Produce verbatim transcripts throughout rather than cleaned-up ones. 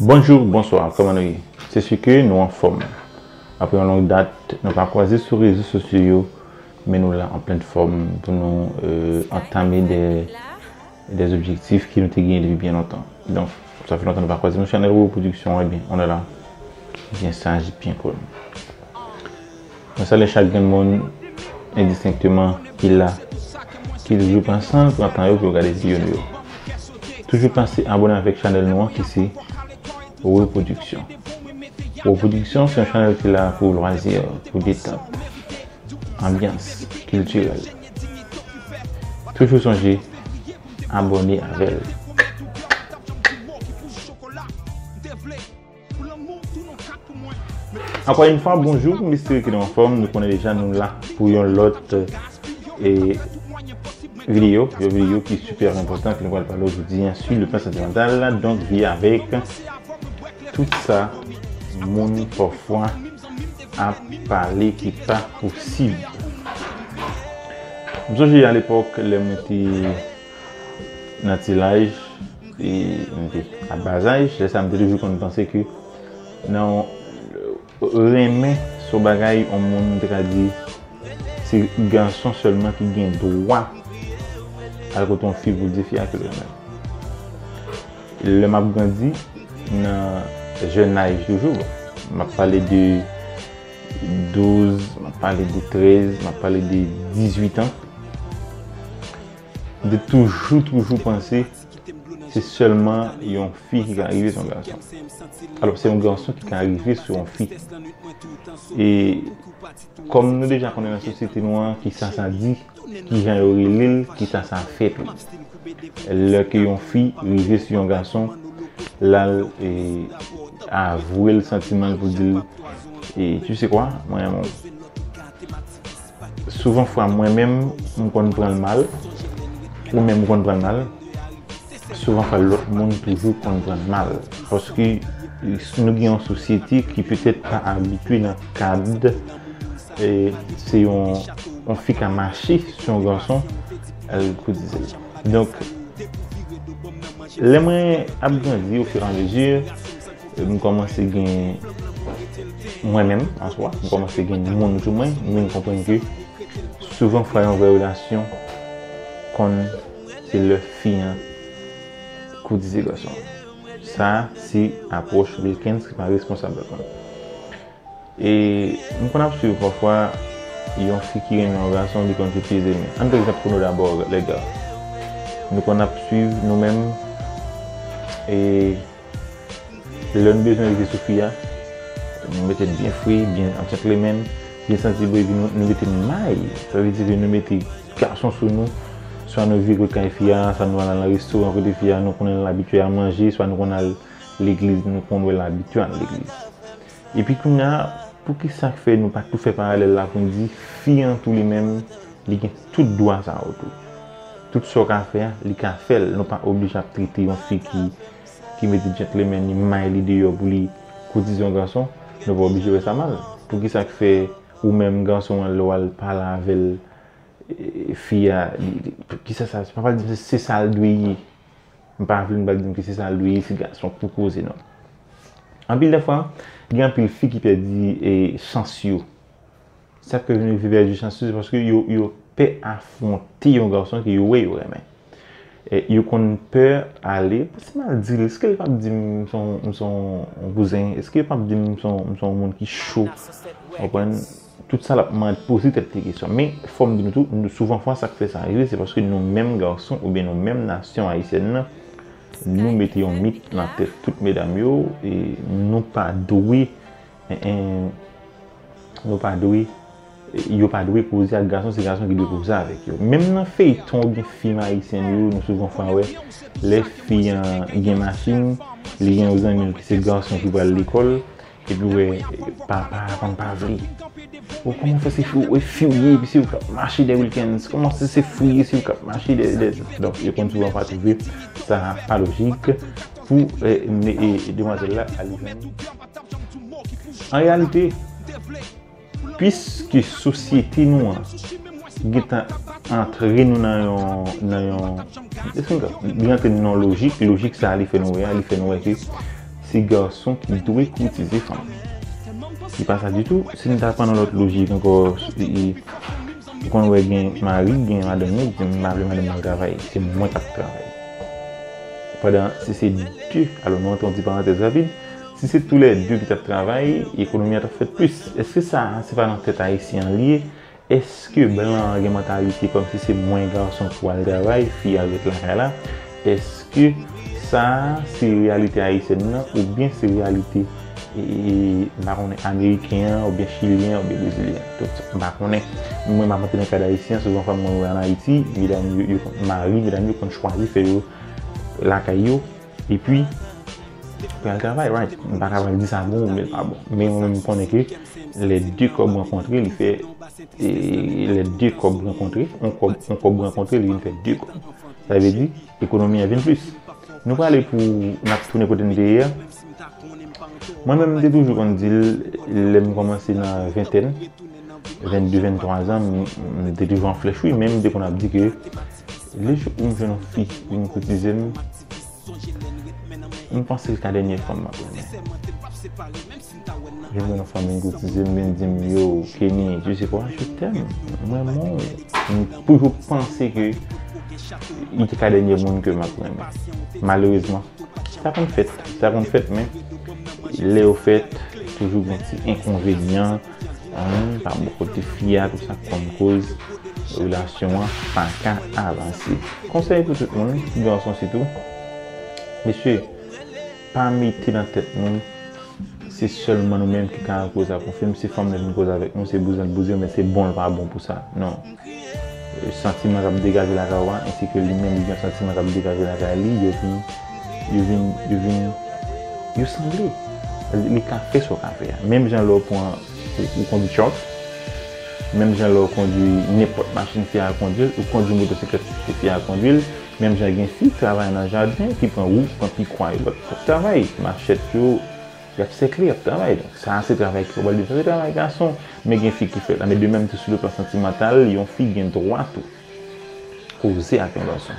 Bonjou, bonswa, kòman nou ye? Se si ke nou anfòm. Apre yon long dat, nou pa kwaze sou rezo sosyo yo, men nou la an plen fòm pou nou euh, antame de, de objektif ke nou te genyen depi byen lontan. Donk, sa fè lontan nou pa kwaze. Nou chanèl Wowo Pwodiksyon, ebyen, on est là. Byen saj, byen kòm. Mwen salye chak grenn moun endistenkteman ki la, ki toujou pran san l, pran tan yo pou yo gade videyo nou yo. Toujou panse abòne avèk chanèl nou an ki se Wowo Pwodiksyon. Wowo Pwodiksyon se yon chanèl ki la pou lwazi, pou detant, anbyans kiltirèl. Toujou sonje abòne avè l. Ankò yon fwa, bonjou, m espere ke nou anfòm. Nou konnen deja nou la pou yon lòt e, videyo, yon videyo ki sipè enpòtan ke nou pral pale jodi a, sur le plan sentimental, donk vye avèk tout sa moun pafwa ap pale ki pa posib. M sonje alepòk lè mwen te nan ti laj, e m te ap ba zaj, lè sa m te toujou konn panse ke nan renmen se yon bagay yon moun te ka di se gason sèlman ki gen dwa al kote yon fi pou l di fi a ke l renmen. Lè m ap grandi nan jèn aj toujou, m ap pale de douz, m ap pale de trèz, m ap pale de dizuit an, m te toujou, toujou panse se sèlman yon fi ki ka rive sou yon gason. Alò, se yon gason ki ka rive sou yon fi. E kòm nou deja konnen nan sosyete nou an, kisa sa di, kijan yo rele l, kisa sa fè tou. Lè ke yon fi rive sou yon gason, l al e, avwe l santiman l pou di l, e, tu sais quoi, mwen renmen w. Souvan fwa mwen menm, m konn pran l mal, ou menm ou konn pran l mal, souvan fwa lòt moun toujou konn pran l mal. Paske nou gen yon sosyete ki petèt pa abitye nan kad e, se yon, yon fi ka mache sou yon gason, al koutize l. Donk, lè mwen ap grandi ofiramezu, m kòmanse gen mwen menm, an swa, m kòmanse gen moun sou mwen, m vin konprann ke souvan fwa yon vrè relasyon konn se lè fi an koutize gason an. Sa se apwòch Wilkens ki pa responsab ladan l. E m konn ap swiv pafwa yon fi ki renmen yon gason, li konn koutize l. Men ann pran egzanp pou nou dabò, lè gars. Nou konn ap swiv nou menm, e lè nou bezwen rive sou fi a, nou mete n byen fre, byen an gentleman, byen santi bon, epi nou, nou mete n may. Sa vle di ke nou mete gason sou nou, swa nou vire kay fi a, swa nou al nan restoran kote fi a, nou konnen l abitye al manje, swa nou konn al legliz, nou konn wè l abitye al legliz. Epi kounye a, poukisa k fè nou pa tou fè paralèl la pou n di fi an tou li menm, li gen tout dwa sa yo tou. Tout sa w ka fè a, li ka fè l. Nou pa oblije ap trete yon fi ki, ki mete gentleman, li may li deyò pou li koutize yon gason, nou pa oblije wè sa mal. Poukisa k fè ou menm gason an lè w al pale avè l, e, fi a, li, li, poukisa sa, papa di se, se sa l dwe ye. M pa vle nou pa di m ke se sa l dwe ye, se gason k pou koze non. Anpil de fwa, gen anpil fi ki pèdi e, chans yo. Sa k fè yo pèdi chans yo, se paske yo, yo pè afwonte yon gason ke yo wè yo renmen. E, yo konn pè ale, si m al di l, èske l p ap di m se yon, m se yon kouzen? Èske yo p ap di m se yon, m se yon moun ki cho? Ou konprann? Tout sa l ap mande, poze tèt li kesyon. Men, fò m di nou tou, nou, souvan fwa, sa k fè sa rive, se paske nou menm gason oubyen nou menm nasyon ayisyèn nan, nou mete yon mit nan tèt tout medam yo, e nou pa dwe, en, en, nou pa dwe, yo pa dwe koze ak gason, se gason ki dwe koze avèk yo. Menm nan feyton oubyen fim ayisyèn yo, nou souvan fwa wè, lè fi an gen machin, li gen yon zanmi l ki se gason ki pral lekòl, epi w wè papa a konn pa vle. O, kòman w fè se fi w, e fi w ye, epi se ou k ap mache dèyè Wilkens? Kòman se, se fi w ye, se ou k ap mache dèyè, dèyè? Donk, yo konn souvan pa twouve sa pa lojik pou e, e, demwazèl la al jwenn. An reyalite, piske sosyete nou an gentan antre nou nan yon, nan yon, li antre nou nan yon lojik, lojik sa a li fè nou wè a, li fè nou wè ke Se gason ki dwe koutize fanm. Se pa sa ditou. Si n ta pran yon lòt lojik ankò, e, e, ou konn wè gen mari, gen madanm yo, di m pa vle madanm nan travay, se mwen k ap travay. Pandan si se de, alò nou antre yon ti parantèz rapid, si se toulède ki t ap travay, ekonomi a t ap fèt plis. Èske sa, se pa nan tèt ayisyen an li ye? Èske blan an gen mantalite kòmsi se mwen gason ki pral travay, fi a ret lakay la? Èske sa a se reyalite ayisyèn nan oubyen se reyalite, e, e, m pa konnen, ameriken an oubyen chilyen an oubyen brezilyen an? Tout sa, m pa konnen. Mwen, m ap antre nan kad ayisyen an, souvan fwa mwen wè ann Ayiti, medam yo, yo konn, mari medam yo konn chwazi fè yo lakay yo, epi pral travay, right? M pa ka pral di sa bon oubyen l pa bon. Men mwen menm, m konnen ke lè de kòb rankontre, li fè, e, lè de kòb rankontre, yon kòb, yon kòb rankontre, li vin fè de kòb. Sa vle di, ekonomi an vin plis. Nou prale pou n ap tounen kote n te ye a. Mwen menm, m te toujou konn di l, lè m kòmanse nan ventèn, vennde, venntwa zan, m, m te toujou an flèch, wi, men m te konn ap di ke le jou pou m jwenn yon fi vin koutize m, m panse l ka dènye fanm m ap renmen. Jwenn yon fanm vin koutize m, vin di m, yo, Kenny, tu sais quoi, je t'aime. Mwen, mwen, m toujou panse ke li te ka dènye moun ke m ap renmen. Malerezman, sa konn fèt, sa konn fèt, men lè yo fèt, toujou gen ti enkonvenyan, pa bò kote fi a, tout sa konn koz relasyon an pa ka avanse. Konsèy pou tout moun, ti gason sitou, mesye, pa mete nan tèt nou se sèlman nou menm ki ka koze ak yon fi, se fanm nan vin koze avèk nou, se bouzan l bouzen, men se bon l pa bon pou sa. Non. Santiman k ap degaje lakay ou a, ensi ke li menm li gen santiman k ap degaje lakay li, yo vin, yo vin, yo vin, yo sanble. Li ka fè sa w ka fè a. Menm jan lè w pran, ou, ou kondwi truck, menm jan lè w kondwi nenpòt machin fi a kondwi, ou kondwi motosiklèt fi a kondwi l, menm jan gen fi k travay nan jaden, ki pran wou, pran pikwa yo, y ap travay, machèt yo, y ap sèkle, y ap travay. Donk, sa a se travay ki fè w pral di, sa se travay gason. Men gen fi ki fè l. Men de menm tou, sou le plan santimantal, yon fi gen dwa tou koze ak yon gason.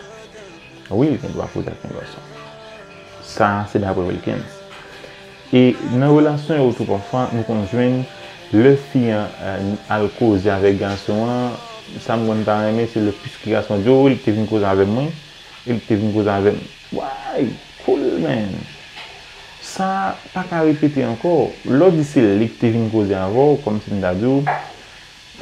Wi, li gen dwa koze ak yon gason. Sa a se daprè Wilkens. E nan relasyon yo tou, pafwa, nou konn jwenn lè fi an, eh, al koze avèk gason an, sa m konn pa renmen, se lè plis ke gason an di, o, li te vin koze avè mwen, e li te vin koze avè m. Why? Cool, man. Sa pa ka repete ankò. Lè w di se li ki te vin koze avè w, kòmsi m ta di w,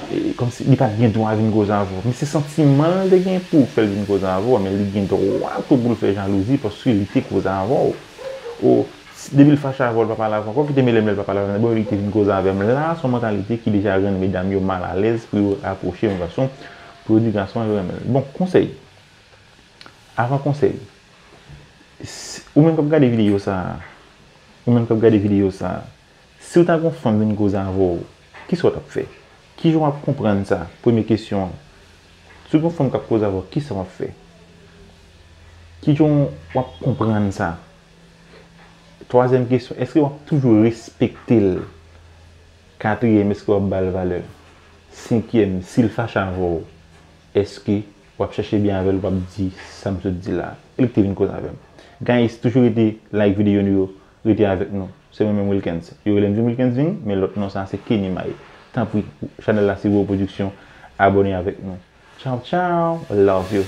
e, kòmsi li pa t gen dwa vin koze avè w. Men se santiman l te gen pou fè l vin koze avè w, men li gen dwa tou pou l fè jalouzi paske li te koze avè w. O, si, depi l fache avè w, l pa pale avè w ankò, kite m rele m lè l pa pale avè m, bon, li te vin koze avè m. La, se yon mantalite ki deja rann medam yo malalèz pou yo apwoche yon gason, pou yo di gason an yo renmen l. Bon, konsèy. Avan konsèy, si, ou menm k ap gade videyo sa a, ou menm k ap gade videyo sa a, si w ta gen yon fanm vin koze avè w, kisa w t ap fè? Kijan w ap konprann sa? Premye kesyon an. Si w gen yon fanm k ap koze avè w, kisa w ap fè? Kijan w ap konprann sa? Twazyèm kesyon, èske w ap toujou respekte l? Katriyèm, èske w ap ba l valè? Senkyèm, si l fache avè w, èske w ap chèche byen avè l, w ap di sa m sot di la? E li k te vin koze avè m. Guys, toujou rete like videyo nou yo, rete avèk nou. Se mwen menm Wilkens. Yo rele m Vin Wilkens Vin, men lòt non sa a se Kenny May. Tanpri, chanèl la se Gwo Pwodiksyon, abòne avèk nou. Tchaw, tchaw, love you.